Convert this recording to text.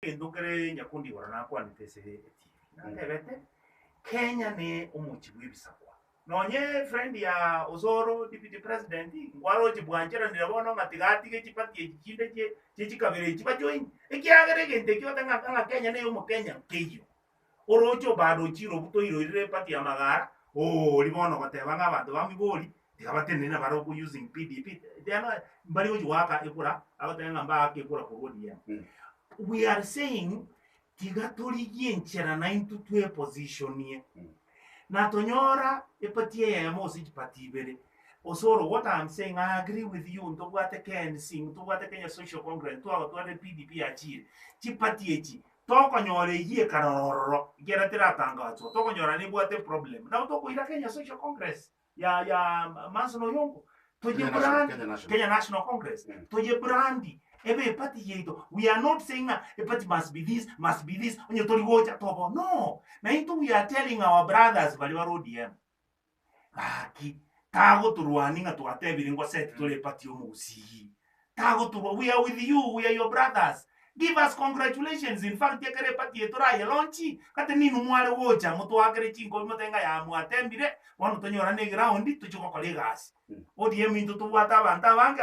Egento kere nyakundi igoro nakwanete ase etibi, natebete, Kenya ne omochie bw'ebisakwa. Nonye friend ya Osoro deputy president, nkwaroche bwancheranire bono ng'a tiga atige chipati echi chinde chie chie chikabira echi bajoin, ekiagera egento ekio goteba ng'a ng'a Kenya neye omokenya nkeiyo. Oroche obado ochire obutoire oirire epati ya Magara, oori bono ogoteba ng'a abanto ba Migori tiga batenene barokwo using PDP, they are not mbari gochi goaka ekura, agoteba ng'a mbaake ekura korwa ODM. We are saying tiga torigie enchera naintwe twepositionie, na tonyora epati eyemo gose chipati ibere. Osoro what I am saying I agree with you ntobwate KNC, ntobwate Kenya Social Congress, ntwagotwarire PDP yachire, chipati echi Tokonyora eyio ekarora ororo, ekiagera teratangachwa, tokonyora nebwate eproblem. Nabo tokoira Kenya Social Congress ya ya Manson Oyongo, toye Kenya National- brand Kenya National. Kenya National Congress, Mm. toye brand ebe eparty yaito. We are not saying ng'a eparty must be this, must be this, onye tori gocha tobo no. Naintwe we are telling our brothers baria bare ODM, Gaki, tagotorwania ng'a twatebire ngoseti tore epati y'omogusii. Tagotorwa, we are with you, we are your brothers. Give us congratulations, in fact ekero epati eye toraye launch, gati ninwe mware gocha motoakere chinkobi motebe ng'a yaa mwatembire, bono tonyorane eground tochie gokora egasi. ODM intwe tobwate abanto abange.